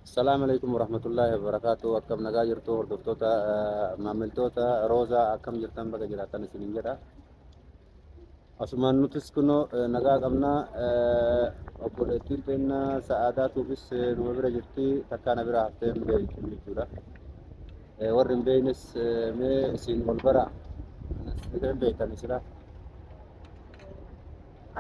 Assalamu alaikum warahmatullahi wabarakatuh. Akkam nagaa jirtu hordoftoota, maamiltoota Roozaa, akkam jirtan? Baga jiraattan isiniin jedha. Asumaan nutis kunoo nagaa qabna. Obboleettiin teenya Sa'aadaa tuufis numa bira jirti, takkaa na bira haftee hin beektu jechuudha. Warri hin beeknes mee isin wal bara hin beektan isira.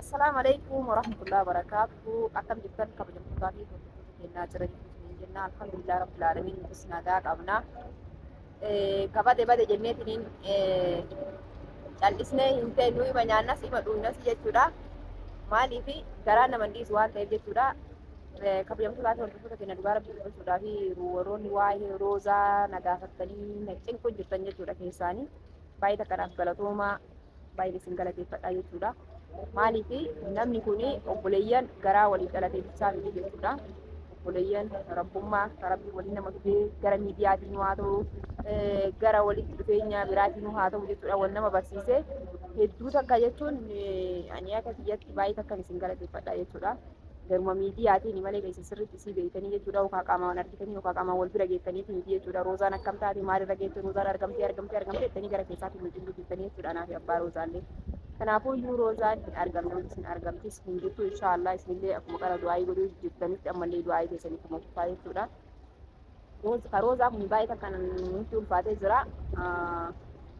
Assalaamu alaikum warahmatullahi wabarakatuh. Akkam jirtan kabajamtootaa fi hordoftoota keenyaa? Jira jirtu isiniin jenna. Alhamdulillah rabbil alamin, nutis nagaa qabna. Kabade bade jenneetiniin callisnee hin teenyu, ima nyaannas ima dhugnas jechuudha. Maaliif garaa nama hin dhiisu waan ta'eef jechuudha. Kabajamtootaa fi hordoftoota keenya, dhugaa rabbii dubbachuudhaa fi warroonni waa'ee Roozaa na gaafattanii na cinqu jirtan jechuudha keessaanii. Baay'ee takkanaaf galatoomaa, baay'ee isin galateeffadha jechuudha. Maaliif namni kun obboleeyyan garaa waliif dhalatee bichaa miti jechuudha. Obboleeyyan rabbummaa rabbii waliin nama dhufee gara miidiyaatiin haa ta'u, gara walitti dhufeenya biraatiin haa ta'u jechuudha, wal nama barsiise hedduu takka jechuun ani akka kiyyatti baay'ee takkan isin galateeffadha jechuudha. Garuma miidiyaatiin malee kan isin sirriitti isii beektanii jechuudha, yookaan qaamaan argitanii yookaan qaamaan wal bira geettanii miti jechuudha. Roozaan akkam taate, maalirra geette, Roozaan argamtee argamtee argamtee jettanii gara keessaatiin nu cinqu jirtanii jechuudha anaa fi abbaa Roozaallee. Kanaafuu iyyuu Roozaan hin argamne, isin argamtis hin jirtu. Inshaallah isinillee akkuma qara du'aayii godhuu jirtanitti ammallee du'aayii keessanii kuma fufaa jechuudha. Ka Roozaa kun baay'ee takka nutti ulfaatee jira.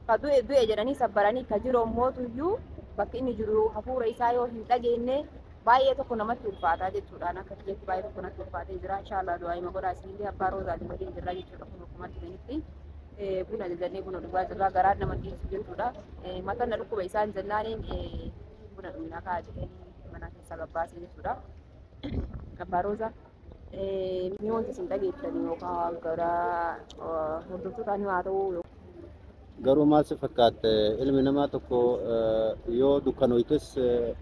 Ka du'e du'e jedhanii sabbaranii, ka jiru ammootu bakki inni jiru hafuura isaa yoo hin dhageenye baay'ee tokko namatti ulfaataa jechuudha. Akka kiyyatti baay'ee tokko natti ulfaatee jira. Inshaallah du'aayii godhaa isinillee, abbaa Roozaatiin waliin jirra jechuudha. Kun akkuma argitanitti buna ajajannee buna dhugaa jirra, garaan nama dhiisu jechuudha. Mataan na dhukkuba isaan jennaaniin buna dhugnaa kaa jedhanii mana keessaa gabbaasee jechuudha. Abbaa Roozaa, mee wanti isin dhageettan yookaan gara hordoftootaan haa ta'u. Garuu maal si fakkaatte, ilmi namaa tokko yoo dukkanoytes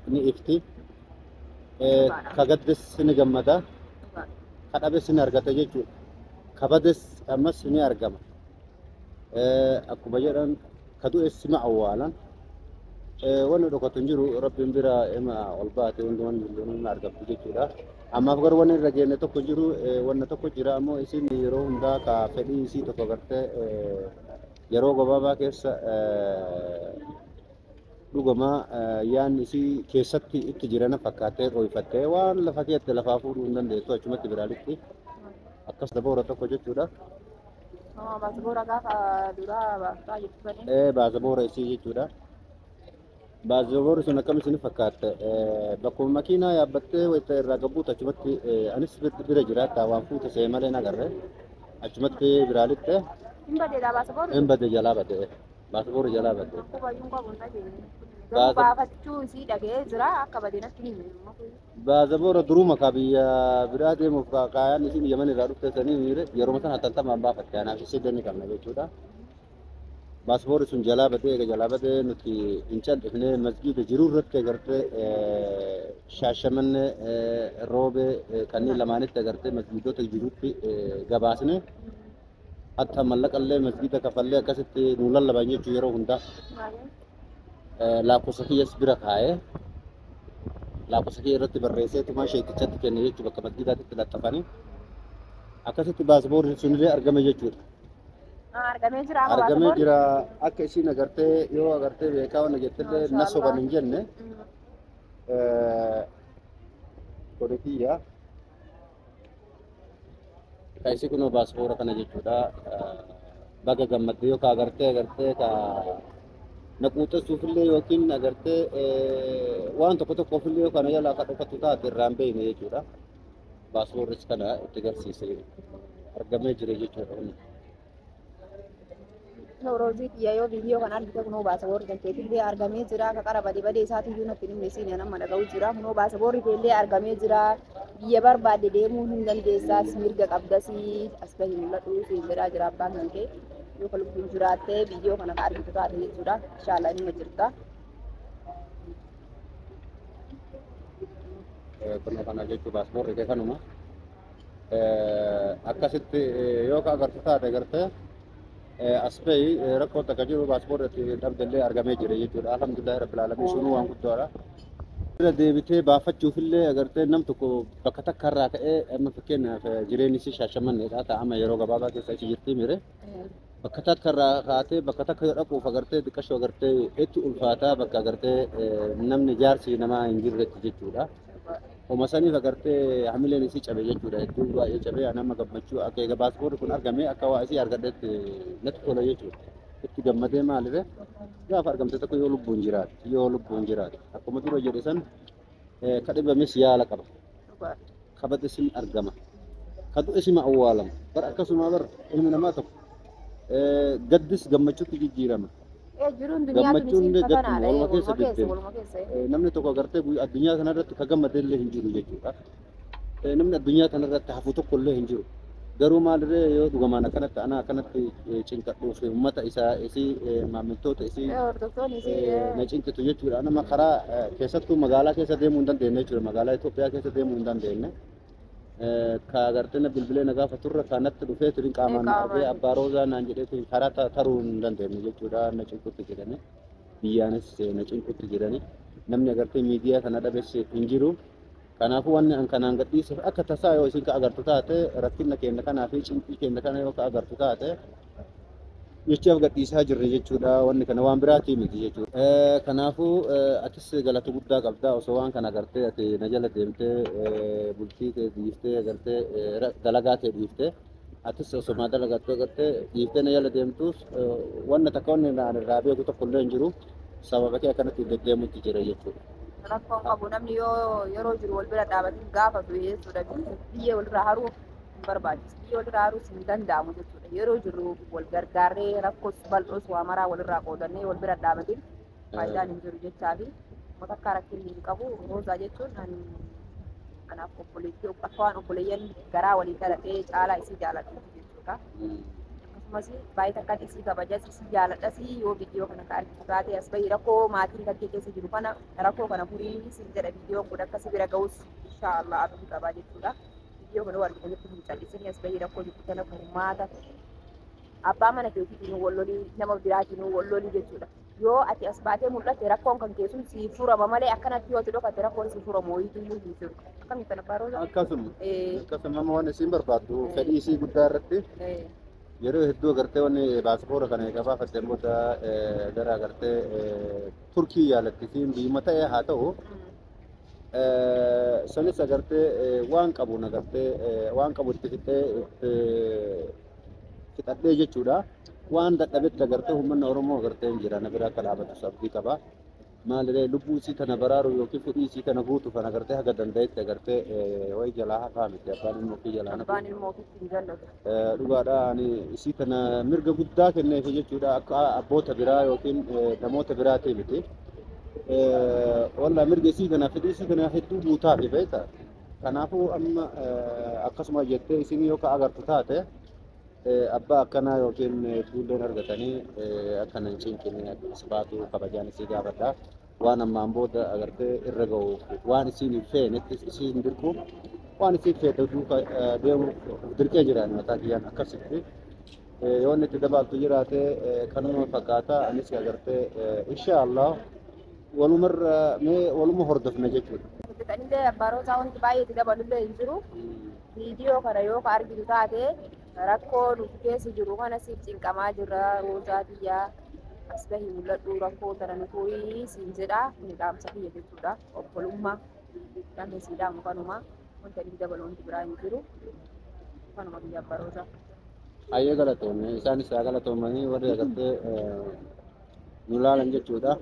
ni ifti. Ka gaddes ni gammada. Ka dhabes ni argata jechuudha. Ka bades ammas ni argama. Akkuma jedhan, ka du'es ma awwaalan. Wanni dhokatu hin jiru, rabbiin bira ima ol baate hundi wanni hundinuu ni argamtu jechuudha. Ammaaf garuu wanni irra geenne tokko hin jiru, wanna tokko jira ammoo isin yeroo hundaa ka fedhii isii tokko gartee yeroo gabaabaa keessa dhugama yaanni isii keessatti itti jirana fakkaatee dhooyfattee waan lafa keette lafaa fuudhuu hin dandeettu, achumatti biraalitti akkas daboora tokko jechuudha. Baasaboora gaafa duraa baaftaa jirtu. Baasaboora isii jechuudha. Baasaboorri sun akkam isin fakkaatte, bakkuma makiinaa yaabbattee wayita irraa gabbuutu achumatti anis bira jiraata, waan fuute see malee nagarre achumatti biraalitti. Hin badeedha baasaboorri? Hin bade, jalaa bade. Baasaboorri jalaa bade. Qubayyuun qabu hin dhageenye. Garuu baafachuu isii dhaga'ee jira, akka bade natti hin himu. Baasaboora duruma ka biyya biraa deemuuf kaayaan isin Yaman irraa dhufte sanii yeroo sana hatantamaan baafatte, anaaf isii ni qabna jechuudha. Baasaboorri sun jalaa badee, eega jalaa badee nuti hin cal'ifne, masgiida jiruu irratti agartee Shaashamannee, Roobee kanneen lamaanitti agartee masgiidota jirutti gabaasne, hatta mallaqallee masgiida kafallee akkasitti nu lallaban jechuu yeroo hundaa. Lakkoofsa kiyyas bira kaa'ee, lakkoofsa kiyya irratti barreessee tumaa sheekichatti kenne jechuu, bakka masgiidaatti laxxafanii akkasitti baasaboorri sunillee argame jechuudha. Argamee jira amma? Argamee jira. Akka isiin agartee yoo agartee beekaa wanna jettillee na soban hin jenne kode kiyya. Kaisi kunoo baaspoora kana jechuudha. Baga gammadde yoo ka agartee ka na quuxessuufillee yookiin agartee waan tokko tokkoofillee yoo kana jalaa ka dhokattu taate irraa hin beekne jechuudha. Baaspoorris kana itti agarsiise, argamee jira jechuudha. Roozii kiyya, yoo viidiyoo kana argite, kunoo baasaboorri kan keetillee argamee jira. Akka qara badee badee isaatiyyuu natti hin himne siin nama dhaga'u jira. Kunoo baasaboorri keellee argamee jira. Biyya barbaadde deemuu hin dandeessaas, mirga qabdasii, as bahi mul'adhu siin jedhaa jira abbaan kan kee. Yoo ka lubbuun jiraattee viidiyoo kana ka argitu taate jechuudha. Inshaallah nima jirta. Kunoo kana jechuu baaspoorri kee kanuma. Akkasitti yoo ka agartu taate agartee as bahi, rakkoo takka jiru, baaspoorri itti dhabdellee argamee jira jechuudha. Alhamdulillahi rabbil alamin, sunuu waan guddaadha. Irra deebitee baafachuufillee agartee nam tokko bakka takka irraa ka'ee amma fakkeenyaaf jireenyi isii Shaashamanneedha ta'ama yeroo gabaabaa keessa achi jirti mire. Bakka takka irraa kaatee bakka takka yoo dhaquuf agartee xiqqashoo agartee itti ulfaataa bakka agartee namni jaarsi namaa hin jirretti jechuudha. Homa saniif agartee hamileen isii cabe jechuudha. Hedduu baay'ee cabe nama gammachuu akka eega paaspoortii kun argame akka waa isii argadhetti natti tola jechuudha. Itti gammadee maaliif gaafa argamte tokko yoo lubbuun jiraate yoo lubbuun jiraate akkuma dura jedhe san ka dhibames yaala qaba. Ka bades ni argama. Ka du'es ima awwaalama. Bar akkasuma bar ilmi namaa tokko gaddis gammachuutti jijjiirama. Jiruun duniyaa tun Gammachuun isiin illee gadduma fatanaadha. waluma keessa Waluma keessa deddeema. waluma keessa. Namni tokko agartee addunyaa kanarratti ka gammade illee hin jiru jechuudha. Namni addunyaa kanarratti hafu tokko illee hin jiru. Garuu maalirree yoo dhugamaan akkanatti ana akkanatti cinqadhuuf uummata isaa isii maamiltoota isii Hordoftoonni isii na cinqitu jechuudha. Nama karaa keessattuu magaalaa keessa deemuu hin dandeenye jechuudha. Magaalaa Itoophiyaa keessa deemuu hin dandeenye. Ka agartee na bilbilee na gaafa turre ka natti dhufee turin qaamaan na argee Qaamaan. Abbaa Roozaa naan jedhee turin karaa taruu hin dandeenye jechuudha. Na cinqutti jedhani. Biyyaanis na cinqutti jedhani. Namni agartee miidiyaa kana dhabes hin jiru. Kanaafuu wanni an kanaan gadhiisuuf akka tasaa yoo isin ka agartu taate rakkina keenya kanaa fi cinqii keenya kana yoo ka agartu taate jechaaf gadhiisaa jirre jechuudha. Wanni kana waan biraatii miti jechuudha. Kanaafuu atis galata guddaa qabda osoo waan kana agartee ati na jala deemtee bultii kee dhiiftee agartee dalagaa kee dhiiftee atis osoo maa dalagattu agartee dhiiftee na jala deemtuus wanna takka wanni naan irraa beeku tokko illee hin jiru. Sababa kee akkanatti deddeemutti jira jechuudha. Rakkoon qabu namni yoo yeroo jiru wal bira dhaabatee gaafa du'e jechuudha. Biyyee walirraa haruu hin barbaachisu. Biyyee walirraa haruus hin danda'amu jechuudha. Yeroo jiru wal gargaarree rakkoos bal'oos waa maraa walirraa qoodannee wal bira dhaabatiin faayidaan hin jiru jechaa fi uummata akka rakkinni hin qabu. Roozaa jechuun ani anaaf obboleettii akka waan obboleeyyan garaa walii dhalatee caalaa isii jaaladhu jechuudha. Akkasumas baay'ee takkaan isii kabajas isii jaaladhas yoo viidiyoo kana ka argitu taate as bahii rakkoo maatiin kan kee keessa jiru kana rakkoo kana furii siin jedha. Viidiyoon kun akka si bira ga'us inshaallah abdii qabaa jechuudha. Viidiyoo kana yoo argitu jechuun hin callisini as bahii rakkoo jirtu kana furmaata abbaa mana keetiitiin wal lolii nama biraatiin wal lolii jechuudha. Yoo ati as baatee mul'atte rakkoon kan keessun si furama malee akkanatti yoo ati dhokatte rakkoon si furamu wayiitu hin jiru. Akkamitti kana baroota? Akkasuma. Akkasuma amma waan isiin barbaaddu fedhii isii guddaa irratti yeroo hedduu agartee wanni paaspoora kana eega baafatteen booda gara agartee Turkii yaalatti isiin biyyuma ta'e haa ta'u sanis agartee waan qabuun agartee waan qabu itti fixee itti fixadhee jechuudha. Waan dadhabetti agartee uummanni Oromoo agartee hin jira na bira akka dhaabatu abdii qaba. Maaliree lubbuu isii tana baraaru yookiin fedhii isii tana guutu kan agartee haga danda'etti agartee wayi jalaa hafaa miti abbaan ilmoo ofii jalaa hafu. Abbaan ilmoo ofiitti hin jallatu. Dhugaadha ani isii tana mirga guddaa kenneef jechuudha akka abboota biraa yookiin namoota biraatii miti. Wallaa mirga isii kana fedhii isii kana hedduu guutaafi beekta. Kanaafuu amma akkasuma jettee isin yoo ka agartu taate abbaa akkanaa yookiin fuulleen argatanii akkana hin cinqine as baatu kabajaan isii gaafadha. Waan ammaan booda agartee irra ga'u waan isiin hin feenetti isiin dirqu waan isiin feete duuka deemu dirqee jiraan mataa kiyyaan akkasitti. Yoo inni itti dabaltu jiraate kanuma fakkaata anis agartee inshaallah walumarra mee waluma hordofna jechuudha. Hojjetanillee abbaa Roozaa wanti baay'ee itti dabalullee hin jiru. Viidiyoo kana yoo ka argitu taate rakkoo nuti keessa jiru kana siif cinqamaa jirra Roozaa biyyaa as bahii mul'adhu rakkoo tana nu furii siin jedha kuni dhaamsa kiyya jechuudha. Obbolummaa dhaamsa sii dhaamu kanuma wanta inni dabalu wanti biraa hin jiru. Kanuma biyya abbaa Roozaa. Hayyee galatoome isaanis haa galatoomanii warri agartee nu laalan jechuudha.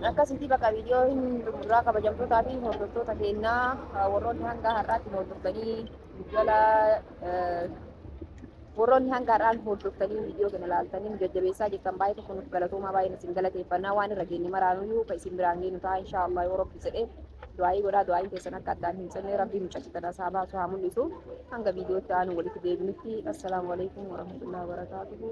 Akkasitti bakka viidiyoo hin xumurraa kabajamtootaa fi hordoftoota keenyaa warroonni hanga har'aatti hordoftanii jala warroonni hanga har'aan hordoftanii viidiyoo kana ilaaltanii nu jajjabeessaa jirtan baay'ee tokko nuuf galatoomaa baay'ee isin galateeffannaa waan irra geenye maraanuyyuu kan isin biraan geenyu ta'a inshaallah yoo rabbi jedhee du'aayii godhaa du'aayiin keessan akka addaan hin cinne rabbii mucachi kana isaa baasu haa mul'isu hanga viidiyootti aanu walitti deebinutti assalaamu alaikum warahmatullahi wabarakaatuhu.